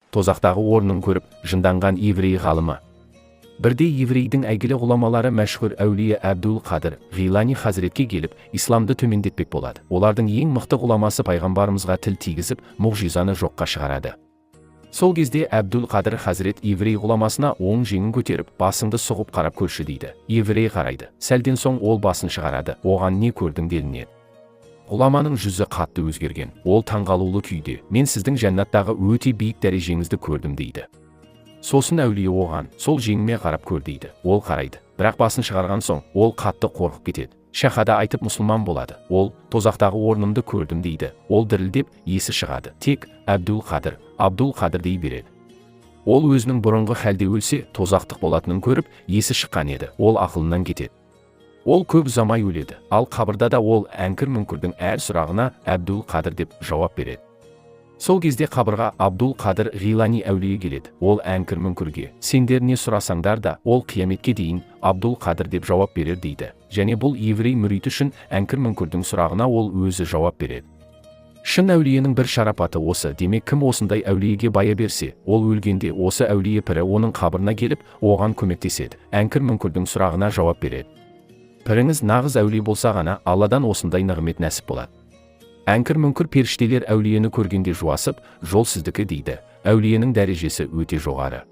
Тозақтағы орнын көріп жынданған еврей ғалымы. Бірде еврейдің әйгілі ғұламалары мәшһүр әулие Әбдул Қадыр Ғилани хазіретке келіп, исламды төмендетпек болады. Олардың ең мықты ғұламасы пайғамбарымызға тіл тигізіп, мұғжизаны жоққа шығарады. Сол кезде Әбдул Қадыр хазірет еврей ғұламасына оң жеңін көтеріп, басыңды сұғып қарап көрші дейді. Еврей қарайды. Сәлден соң ол басын шығарады. Оған не көрдің делінеді. Ғұламаның жүзі қатты өзгерген. Ол таңғалулы күйде: «Мен сіздің жәннаттағы өте биік дәрежеңізді көрдім», – дейді. Сосын әулие оған: «Сол жеңіме қарап көр», – дейді. Ол қарайды. Бірақ басын шығарған соң ол қатты қорқып кетеді. Шахада айтып, мұсылман болады. Ол: «Тозақтағы орнымды көрдім», – дейді. Ол дірілдеп, есі шығады. Тек «Әбдул Қадыр, Абдул Қадыр» дей береді. Ол өзінің бұрынғы халде өлсе, тозақтық болатынын көріп, есі шыққан еді. Ол ақылынан кетеді. Ол көп ұзамай өледі. Ал қабырда да ол Әнкір Мүңкірдің әр сұрағына «Әбдул Қадыр» деп жауап береді. Сол кезде қабырға Абдул Қадыр Ғилани әулие келеді. Ол Әнкір Мүңкірге: «Сендер не сұрасаңдар да, ол қияметке дейін Абдул Қадыр деп жауап берер», – дейді. Және бұл еврей мүриті үшін Әнкір Мүңкірдің сұрағына ол өзі жауап береді. Шын әулиенің бір шарапаты осы. Демек, кім осындай әулиеге бая берсе, ол өлгенде осы әулие пірі оның қабырына келіп, оған көмектеседі. Әнкір Мүңкірдің сұрағына жауап береді. Піріңіз нағыз әулие болса ғана, Алладан осындай нығмет нәсіп болады. Әнкір Мүңкір періштелер әулиені көргенде жуасып, «Жол сіздікі», – дейді. Әулиенің дәрежесі өте жоғары.